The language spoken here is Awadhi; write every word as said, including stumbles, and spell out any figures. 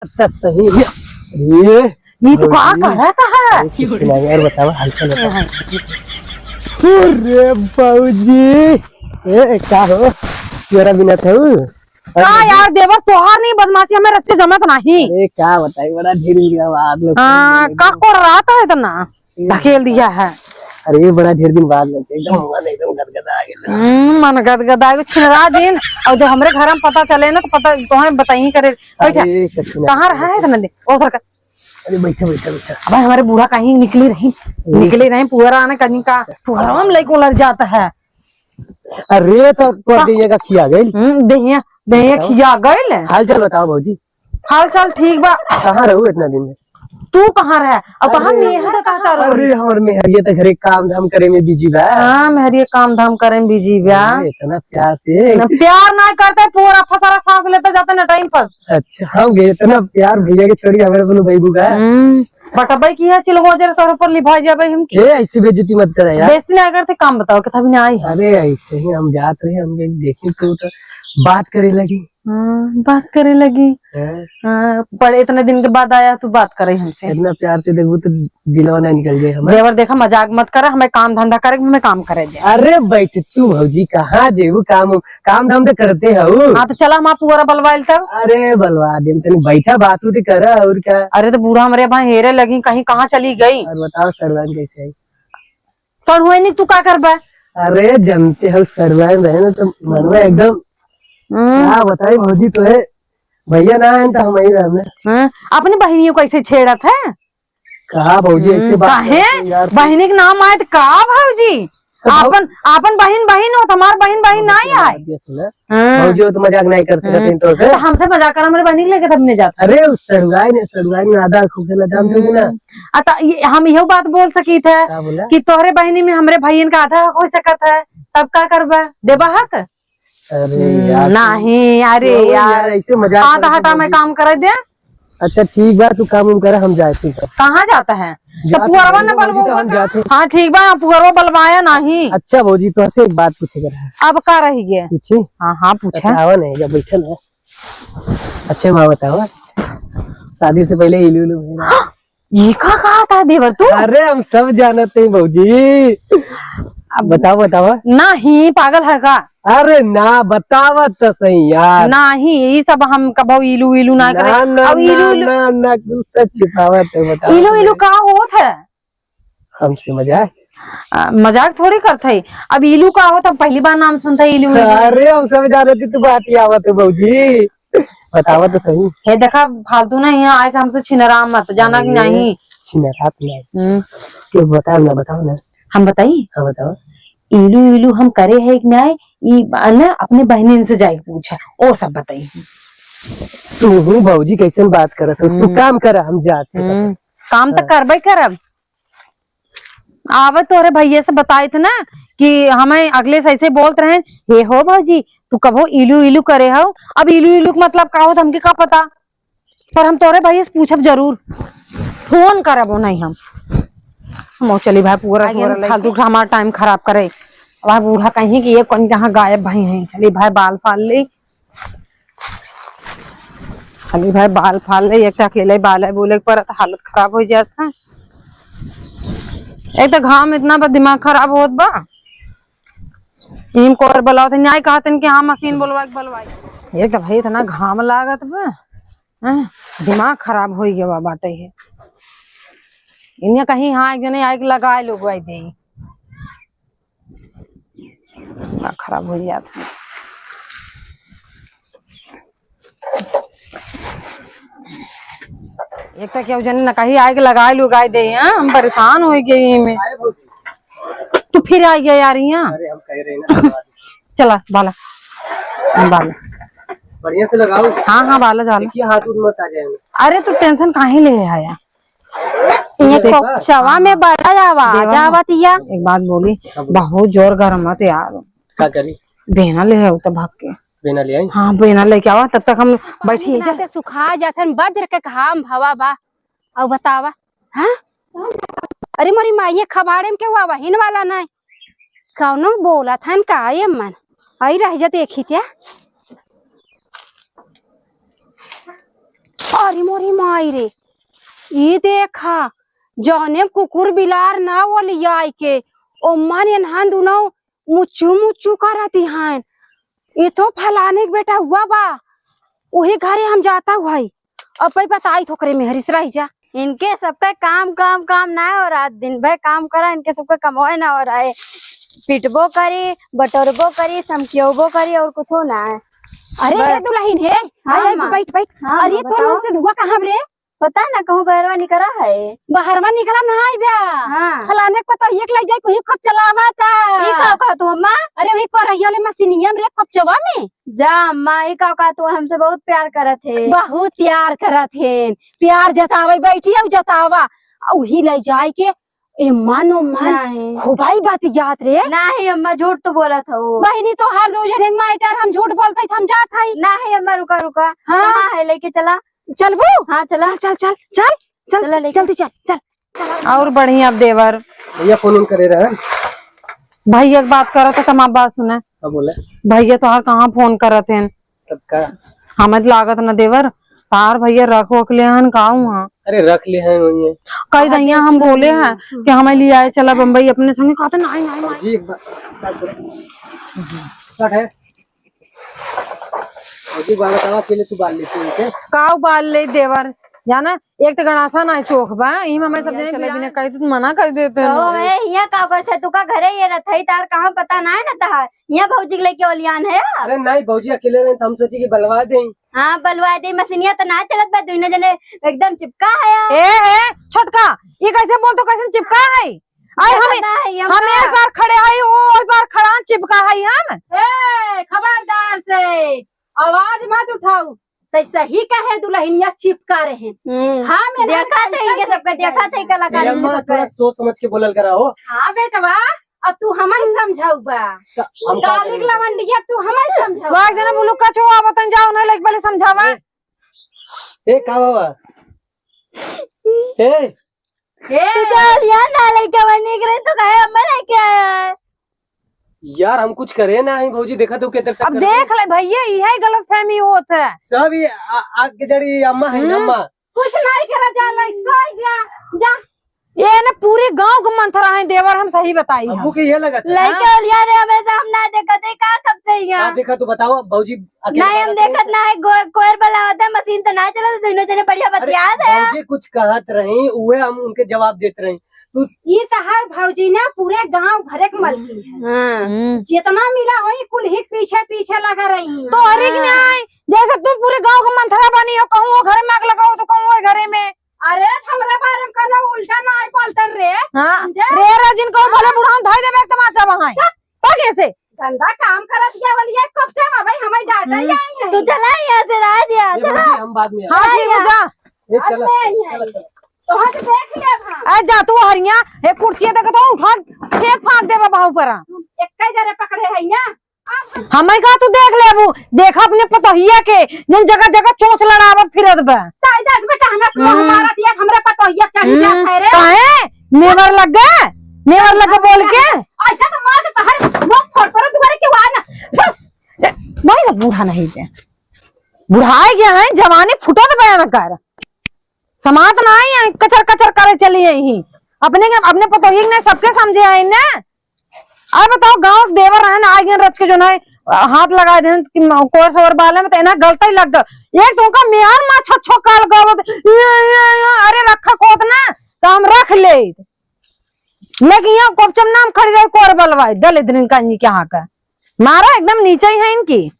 अच्छा, सही है। ये ये तो का भौजी। करत है? अरे, कुछ नहीं यार, बतावा, हालचाल बतावा। अरे, भौजी। ए, का हो? तोरा बिना था उ? का यार, देवर, तोहार नहीं बदमाशी, हमें रस्ते जमत नहीं। अरे, का बताई, बड़ा ढेर हो गया, आप लोग हाँ, का कर रहा था इतना? ढकेल दिया है। अरे, बड़ा ढेर दिन बाद लौटे, एकदम मन एकदम गदगदा आ गया। हम्म, मन गदगदा आ गया, छिनरा दिन। और जब हमरे घर में पता चले ना, तो पता तोहे बताई करे। बैठा। अरे, कुछ ना। कहाँ रहा है इतना दिन? ओ, सर का। अरे, बैठा, बैठा, बैठा। अब हमारे बूढ़ा कहीं निकली रही, हम्म। निकली रही, पुअरा आने कहीं का, पुअरा में लइको लड़ जाता है। अरे, तो कर का? दहिया का खिया गइल? हम्म, दहिया, दहिया बताओ। खिया गइल? हाल चाल बताओ भौजी। हाल चाल ठीक बा। कहाँ रहू इतना दिन में? तू कहाँ रहे? अब तो हम अरे, मेहर देता चारो ओर। अरे, हमर मेहरिया तो घरे काम धाम करे में बिजी बा। हाँ, मेहरिया काम धाम करे में बिजी बा। अरे, इतना प्यार से। ना, प्यार ना करते, पूरा फसारा सांस लेते जाते ना टाइम पर। अच्छा, हम गए इतना प्यार भैया के छोड़ी हमारे बोलो भाई बुगा। हम्म, बटबै की है, चलो हो जरा तोर ऊपर लिभाई जाबे हम की। ए, ऐसी बेइज्जती मत करे यार। बेइज्जती ना करते, काम बताओ, कितना भी ना आई है। अरे, ऐसे ही हम जात रहे, हम देखे तो, तो बात करे लगी। हाँ, बात करे लगी। हैं? हाँ, बड़े इतने दिन के बाद आया, तू बात करे हमसे। इतना प्यार से देखबू तो दिलवा ना निकल जाए हमार। देवर देखा, मजाक मत करा, हमें काम धंधा करे, हमें काम करे दे। अरे बैठ तू भौजी, कहाँ जेबू काम, काम धाम तो करते हऊ। हाँ, तो चला, हम आप पुअरा बलवाइल तब। अरे बलवा देम, तनी बैठा, बात उत करा, और क्या। अरे तो बूढ़ा हमरे भाई हेरे लगी, कहीं कहाँ चली गई। और बताओ सरवन कैसे है? सड़ुआइन तू का करबा? अरे, जनते हो, सड़ुआइन रहे ना, तो मनवा एकदम, हम्म। का बताई भौजी, तो है, भैया ना आए, तो हम ही रहने। हाँ, अपने बहिनियों को ऐसे छेड़त है? कहा भौजी, ऐसे हम्म, बात काहे? करते हैं यार। बहिनी के नाम आए तो का भौजी? तो भौ- आपन, आपन बहिन बहिन हो, हमार बहिन बहिन तो ना बस आए। बात ये सुना। हाँ। भौजी हो तो मजाक नहीं कर सकत हम्म। हैं तो से। तो हमसे मजाक कर, हमारे बहिनी के लेके तब नहीं जाता। अरे, उस सड़ुआइन, सड़ुआइन आधा हक होखेला, जान दो ना। हम्म। आ, त ये, हम इहो बात बोल सकी थे का बोला? कि तोहरे बहिनी में हमरे भइयन का आधा हक हो सकत है, तब का करबा? देबा हक? अरे हम्म, यार, नहीं, अरे तो यार, यार, ऐसे मजाक हाथ करके हटा, मैं बोली। काम करे दे। अच्छा, ठीक बा, तू काम उम करे, हम जाए, ठीक है। कहाँ जाता है? तो जाते पुअरवा हैं, न भौजी, बलबो तो हम बता। जाते हैं। हाँ, ठीक बा, पुअरवा बलवाया नहीं। अच्छा भौजी, तो ऐसे एक बात पूछे कर है। अब का रही गए? पूछी? हाँ, हाँ, पूछा। बतावा नहीं, जब बैठल है। अच्छा, माँ बतावा, शादी से पहले इलू इलू भइल रहा? ये का कहा था देवर तू? अरे, हम सब जानत हैं भौजी। अब बतावा, बतावा। नहीं, पागल है का? अरे ना, बतावा तो सही यार। नाही, ई सब हम कबो इलू इलू ना करे। ना, अब ना, इलू इलू ना, ना, कुछ तो छिपावत है, बतावा इलू तो इलू सही। का होत है? हमसे मजाक? आ, मजाक थोड़ी करत है। अब इलू का होत, हम पहली बार नाम सुनत है इलू इलू। अरे, हम सब जानत है, तू बात ही आवत है भौजी। बतावा तो सही। हे देखा, फालतू ना यहाँ आए के हमसे छिनरा मत, जाना कि अरे, नहीं? छिनरात नहीं। हम्म। क्यों, बताओ ना, बताओ ना। हम बताई? हाँ, बताओ। इलू इलू हम करे है कि नहीं, ई बा ना, अपने बहनिन से जाके पूछा, ओ सब बताई। तू हूँ भौजी, कैसन बात करत हो? तू हम्म। काम कर, हम जात हैं। हम्म, काम तो हाँ। करबे करब। आवे तोरे भैया से बताइत ना कि हमें अगले से ऐसे बोलत रहे, "हे हो भौजी, तू कबो इलू इलू करे हो?" अब इलू इलू के मतलब का होत, हमके का पता? पर हम तोरे भैया से पूछब जरूर, फोन करब नहीं हम। हम चली भाई, पूरा, आगे पूरा हम लेके। फालतू का हमारा टाइम खराब करे। अब बूढ़ा कहीं कि ये कौन कहाँ गायब भाई हैं। चली भाई, बाल फाल ली, चली भाई, बाल फाल ली। एक तो अकेले बाल है, बोले पर तो हालत खराब हो जात है। एक तो घाम इतना बा, दिमाग खराब होत बा। इम कोर बुलावत है, न्याय कहत हैं कि हाँ, मशीन बुलवा के बुलवाई। एक तो भाई इतना घाम लागत बा। हैं? दिमाग खराब होइ गया बा, बाटे है। इन्हें कहीं हाँ, एक जने आए के लगाए लोग आई दे। दिमाग खराब हो जात है। एक तो केहू जने न कहीं आए के लगाए लोग आई दे, हैं? हम परेशान हो गए में। तू फिर आ गया यार यहाँ। अरे, हम कह रहे हैं ना, चला, बाला। बाला। बढ़िया से लगाओ। हाँ, हाँ, बाला, बाला। देखिए, हाथ उठ मत आ जाए। अरे, तू टेंशन काहे ले आया? ये देखा? कोकचवा में बड़ा आवाज देवा। आवत या। एक बात बोली, हाँ, बोलो। बहुत जोर गरम मत यार। का करी? बेना ले आओ तो भाग के। बेना ले आई? हाँ, बेना लेके आवा, तब तक हम बैठी ही जा। नाते सुखा जाथन, बज्र के घाम भवा बा। अब बतावा, हाँ? अरे मोरी माई, ये खबाड़े में केहू आवहिन वाला नहीं। कौनो बोलत हन का ये मन? आई रह जा देखी त्या। अरे मोरी माई रे, ई देखा, जौने कुकुर बिलार ना ओलियाई के, ओमन एनहन दुनो मुच्चू मुच्चू करत हन। ई तो फलाने के बेटा हुआ बा, उही घरे हम जाता हुआ है। अब भाई बताई थोकरे मेहरी से रही जा। इनके सबका काम, काम, काम ना हो रहा, दिन भर काम करा, इनके सबका कमवाए ना हो रहा है। पिटबो करी, बटोरबो करी, समकियोबो करी और कुछो ना है। अरे, बस। ए दुलहिन, हे, हाँ, अरे, माँ। बैठ, बैठ। हाँ, अरे, माँ, तोर बताओ। मुँह से धुआं कहाँ रे? पता ना, कहूँ बहरवा निकला है। बहरवा निकला ना है बे। हाँ। फलाने के पता, एक लग जाए, कोई खूब चलावा था। ई का कहत हो, अम्मा? अरे, वही करहिया ले मशीनिया में रे, कपचवा में। जा अम्मा, ई का कहत हो, हमसे बहुत प्यार करत है। बहुत प्यार करत है, प्यार जतावे बैठी है, जतावा। आ उही ले जाए के ए मन ओ मन, नहीं। खूबाई बतियात रे। नहीं अम्मा, झूठ तो बोलत हऊ। बहिनी, तोहार दो जने के matter, हम झूठ बोलत हई त हम जात हई। नहीं अम्मा, रुका, रुका। हाँ। कहाँ है, लेके चला। चलबू? हाँ, चला। चल, चल, चल, चल, चल, चला लेके। जल्दी चल, चल। और बढ़िया देवर। भैया फोन उन करे रहे। भैया के बात करत है, तमार बात सुने। हाँ, बोले। भैया तोहार कहाँ फोन करत हैं? तब का? हमें तो लागत न देवर, तार भैया रख वख ले हन का हुआ? अरे रख ले हन वही। कह हाँ, दैया देख हम ले बोले हन। हैं कि हमें ले आए चला बम्बई अपने संगे, कहते नहीं, नहीं, नहीं। जी, एक बार, बात करो। कट है। और जी, बाल बतावा, अकेले तू बाल लेती है क्या? का बाल ले देवर? जाना, एक तो गणासा ना चोख बा, इही में हमें सब भैया जने चले बिना कही तो मना कर देते हैं। कहो, ए, हियाँ का करत है? तू का घरे ये रहत है, तार कहाँ पता ना है ना तहार। हियाँ भौजी के लेके ओलियान है आप। अरे नहीं, भौजी अकेले रहे तो हम सोची कि बलवा दें। हाँ, बलवा दे, मशीनिया तो ना चलत बा, दुइनो जने एकदम चिपका है यार। ए, ए, छोटका, ये कैसे बोल तो कैसे चिपका है? आए हम, पता है, हम हम एक बार खड़े हई, वो एक बार खड़ा चिपका हई हम। ए, खबरदार से आवाज मत उठाऊ। तै सही कहे दुलहिनिया चिपका रहे। हम्म। हाँ, मैं देखा थे इनके सबके, देखा थे कलाकारी ये अम्मा, इनके सबके। थोड़ा सोच समझ के बोलल करा हो। हाँ बेटवा, अब तू हमन समझाऊ बा। का-, हम का कालिक करें? लवंडिया तू हमन समझाऊ। वाह, जना बुलुक्का छो, आवतन जाओ ना, लाइक पहले समझावा। ए, ए, का बाबा? ए, ए। तू तो यार ना लेके बनी करे, तू काहे अम्मा लेके आया है? यार, हम कुछ करे ना है भौजी, देखा तो के तरह से अब कर रहे देख हैं। ले भैया, इहे गलतफहमी होत है। सब ये आ-, आग के जड़ी अम्मा है ना, हम्म। अम्मा। कुछ नहीं करा जा, लाई, सोई जा, जा। ये ना पूरे गांव के मंथरा है देवर, हम सही बताई हमको हम। के ये लगत है। लइके हाँ। ओलिया रे, हमेशा हम ना देखत है का कब से यहाँ। का देखा तू बताओ भौजी, अकेले नहीं, हम बात देखत नहीं। ना है, गो-, कोयर वाला होता है, मशीन तो ना चला, तो दोनों जने बढ़िया अरे, बतियात है। भौजी कुछ कहत रही, उहे हम उनके जवाब देत रही। तू ई तहार भौजी ना पूरे गांव भरे के मलकिन है। हाँ। हम्म। जितना मिला होई कुल ही पीछे पीछे लगा रही। तो हर एक हाँ। न्याय, जैसे तुम पूरे गांव के मंथरा बनी हो, कहूँ वो घर में आग लगाओ तो कहूँ वो घरे में। अरे, हमरा बारे में कहना उल्टा ना आई पलटन रे। हाँ। समझे? रे रे जिनको भले बुढ़ान धाई देवे तमाचा वहाँ। चुप। तो कैसे? गंदा काम करत गया वाली है, कब से हम भाई हमारी डांटा हम्म। ही आई है। तू चला यहाँ से, राज यहाँ, ये चला। भौजी, हम बाद में हाँ, आए। ठीक है, जा। ए, आज चला, मैं आई चला, है। चला। तो हम देख ले अब हम। ए, जा तू हरिया, ए, कुर्सिया देख तो उठा, फेंक फांक देबे बाहु पर। सुन, एक ही जरे पकड़े है ना। अब हमें का तू देख लेबू, देखा अपने पतोहिया के, जन जगह जगह चोंच लड़ावत फिरत बा। ताई दस बेटा, हंस लो हम्म। हमारा दिया, हमरे पतोहिया चढ़ी हम्म। जात है रे। काहे? नेवर लग गए? नेवर लग गए बोल के? ऐसा तो मार के तहर मुंह फोड़ तोरे दुआरे के हुआ ना। भाई तो बूढ़ा नहीं थे। बुढ़ाए गया है, जवानी फुटत बयान कर। समात ना आई है, कचर कचर करे चली आई ही। अपने के, अपने पतोही ने सबके समझे आई ने। अब बताओ, गांव के देवर रहन, आ गए रच के जो है, हाथ लगा देन कि म-, कोर सोर बाले में तो इन्हें गलता ही लग गया। एक तो उनका मेहर माँ छो छो काल गावत, ये, ये, ये, अरे रखा कोत ना, तो हम रख ले। लेकिन यहाँ कोपचम नाम खड़ी रहे, कोर बलवाए, दलिद्रिन का इनके यहाँ का। मारा एकदम नीचे ही है इनकी।